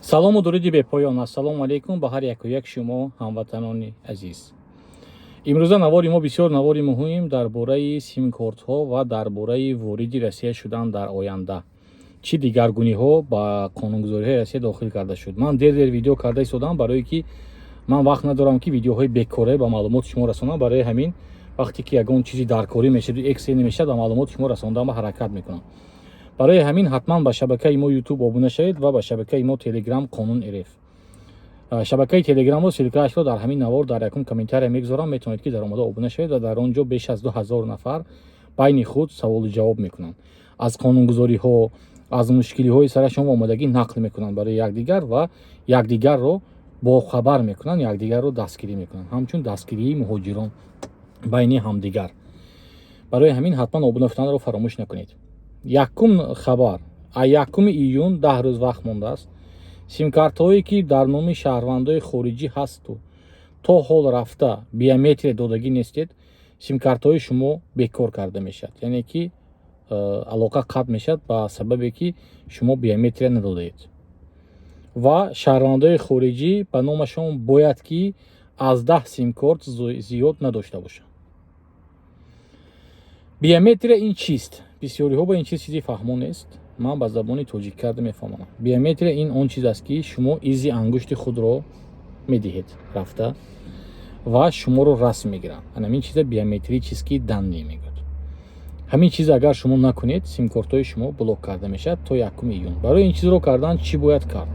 Салому дуруди бепоён, ассалому алайкум ба ҳар яку як шумо, ҳамватанони азиз. Имрӯза навори мо бисёр навори муҳим дар бораи симкортҳо ва дар бораи вориди Россия шудан дар оянда, чӣ дигаргуниҳо ба қонунгузориҳои Россия дохил карда шуд. Ман дер дер видео карда истодам, барое ки ман вақт надорам, ки видеоҳои бекора ба маълумоти шумо расонам. Барои ҳамин вақте ки ягон чизи даркорӣ мешаду экстренный мешавад, ба маълумоти шумо расондан ба ҳаракат мекунам. Барои ҳамин ҳатман ба шабакаи мо Ютуб обуна шавед ва ба шабакаи мо Телеграм Қонун РФ. Шабакаи Телеграмро ссылка ашро дар ҳамин навор дар якум комментария мегузорам. Метавонед, ки дар омада обуна шавед ва дар он ҷо беш аз 2000 нафар байни худ саволу ҷавоб мекунанд, аз қонунгузориҳо, аз мушкилиҳои сарашон омадагӣ нақл мекунанд барои якдигар ва якдигарро бохабар мекунанд, якдигарро дастгирӣ мекунанд, ҳамчун дастгирии муҳоҷирон байни ҳамдигар. Барои ҳамин ҳатман обуна шуданро фаромӯш накунед. Якум хабар: а 1 июн, 10 рӯз вақт мондааст, симкартҳое, ки дар номи шаҳрвандои хориҷӣ ҳасту то ҳол рафта биометрия додагӣ нестед, симкартҳои шумо бекор карда мешавад, яъне ки алоқа қатъ мешавад, ба сабабе ки шумо биометрия надодаед. Ва шаҳрвандои хориҷӣ ба номашон бояд ки аз 10 симкорт зиёд надошта бошанд. Биометрия ин чист? Бисёриҳо ба ин чиз чизи фаҳмо нест. Ман ба забони тоҷик карда мефаҳмонам. Биометрия ин он чиз аст, ки шумо изи ангушти худро медиҳед рафта ва шуморо расм мегиранд. Ҳамин чиза биометрические данные мегӯяд. Ҳамин чиз агар шумо накунед, симкортҳои шумо блок карда мешавад то 1 июн. Барои ин чизро кардан чӣ бояд кард?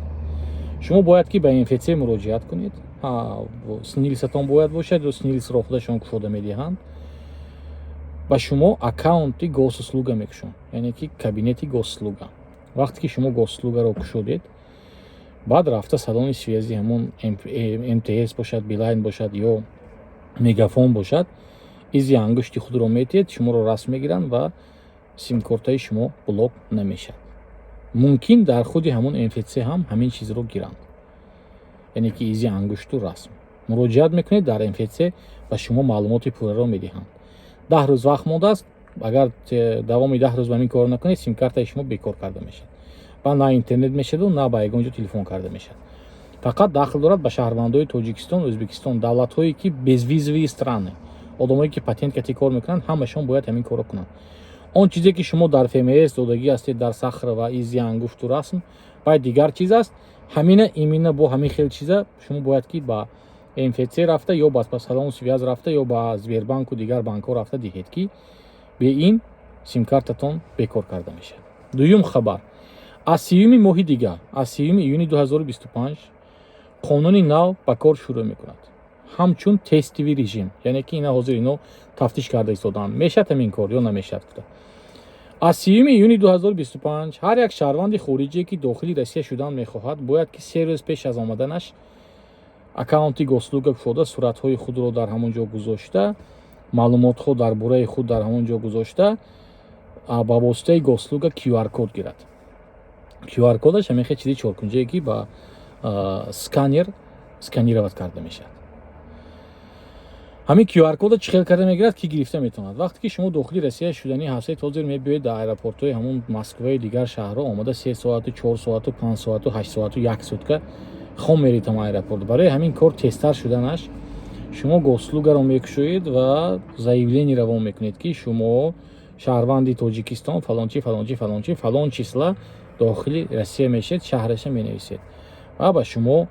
Шумо бояд ки ба МФЦ муроҷиат кунед. СНИЛС атон бояд бошад ё СНИЛС ро худашон кушода медиҳанд. Ба шумо аккаунти Госуслуга мекушанд, яъне ки кабинети Госуслуга. Вақте ки шумо Госуслуга ро кушодед, баъд рафта салони связи, ҳамон МТС бошад, Билайн бошад ё Мегафон бошад, изи ангушти худро метиҳед, шуморо расм мегиранд ва симкортаи шумо блок намешавад. Мумкин дар худи ҳамон МФЦ ҳам ҳамин чизро гиранд, яъне ки изи ангушту расм. Муроҷиат мекунед дар МФЦ, ба шумо маълумоти пурраро медиҳанд. 10 рӯз вақт мондааст. Агар давоми 10 рӯз ба ҳамин кор накунед, симкартаи шумо бекор карда мешавад ва на интернет мешаваду, на ба ягон ҷо телефон карда мешавад. Фақат дахл дорад ба шаҳрвандои Тоҷикистон, Ӯзбекистон, давлатҳое ки безвизовые страны. Одамое ки патент кати кор мекунанд, ҳамашон бояд ҳамин корро кунанд. Он чизе ки шумо дар ФМС додагӣ ҳастед, дар Сахарова, изи ангушту расм баъд дигар чиз аст. Ҳамина имина бо ҳамин хел чиза шумо бояд ки ба МФЦ рафта ё ба салон связь рафта ё ба Сбербанку дигар банкҳо рафта диҳед, ки бе ин симкартатон бекор карда мешавад. Дуюм хабар: аз 30-уми моҳи дигар, аз 30 июни 2025 қонуни нав ба кор шурӯъ мекунад, ҳамчун тестовый режим, яъне ки ина ҳозир ино тафтиш карда истодаанд, мешавад ҳамин кор ё намешавад гуфта. Аз 30 июни 2025 ҳар як шаҳрванди хориҷие, ки дохили Россия шудан мехоҳад, бояд ки 3 рӯз пеш аз омаданаш аккаунти Госуслуга кушода, суратҳои худро дар ҳамон ҷо гузошта, маълумотҳо дар бораи худ дар ҳамон ҷо гузошта, ба воситаи Госуслуга QR код гирад. QR кодаш ҳамин хел чизи чоркунҷае, ки ба сканер сканировать карда мешавад. Ҳамин QR кода чӣ хел карда мегирад, ки гирифта метавонад? Вақте ки шумо дохили Россия шуданӣ ҳастед, ҳозир мебиёед дар аэропортҳои ҳамон Москваи дигар шаҳрҳо омада, 3 соату, 4 соату, 5 соату, 8 соату, як сутка хом меред ҳам аэропорт. Барои ҳамин кор тезтар шуданаш, шумо Госуслуга ро мекушоед ва заявление равон мекунед, ки шумо шаҳрванди Тоҷикистон, фалончи, фалончи, фалончи, фалон числа дохили Россия мешед, шаҳраша менависед ва ба шумо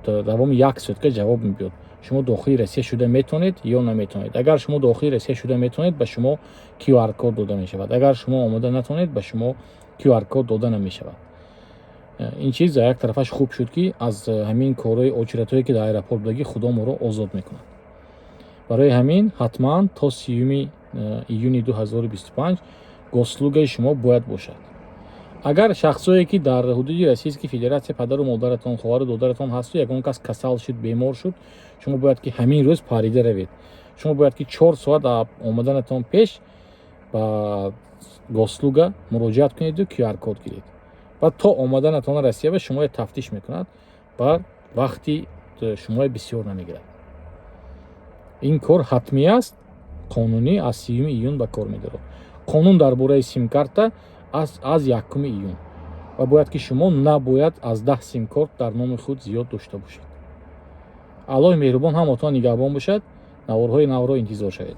давоми як сутка ҷавоб мебиёд: шумо дохили Россия шуда метавонед ё наметавонед. Агар шумо дохили Россия шуда метавонед, ба шумо QR код дода мешавад. Агар шумо омода натавонед, ба шумо QR код дода намешавад. Ин чиз як тарафаш хуб шуд, ки аз ҳамин корҳои очередь ҳое, ки дар аэропорт будагӣ, худо моро озод мекунад. Барои ҳамин ҳатман то 30 июни 2025 Госуслуга и шумо бояд бошад. Агар шахсое, ки дар ҳудуди Российской Федерация падару модаратон, хоҳару додаратон ҳасту ягон кас касал шуд, бемор шуд, шумо бояд ки ҳамин рӯз парида равед. Шумо бояд ки 4 соат омаданатон пеш ба Госуслуга муроҷиат кунеду QR код гиред ва то омаданатон Россия ба шумоя тафтиш мекунад ва вақти шумоя бисёр намегирад. Ин кор ҳатмӣ аст, қонунӣ аз 30 июн ба кор медорад. Қонун дар бораи симкарта аз 1 июн. Ва бояд ки шумо набояд аз 10 симкорт дар номи худ зиёд дошта бошед. Аллоҳи меҳрубон ҳаматон нигаҳбон бошад. Наворҳои навро интизор шавед.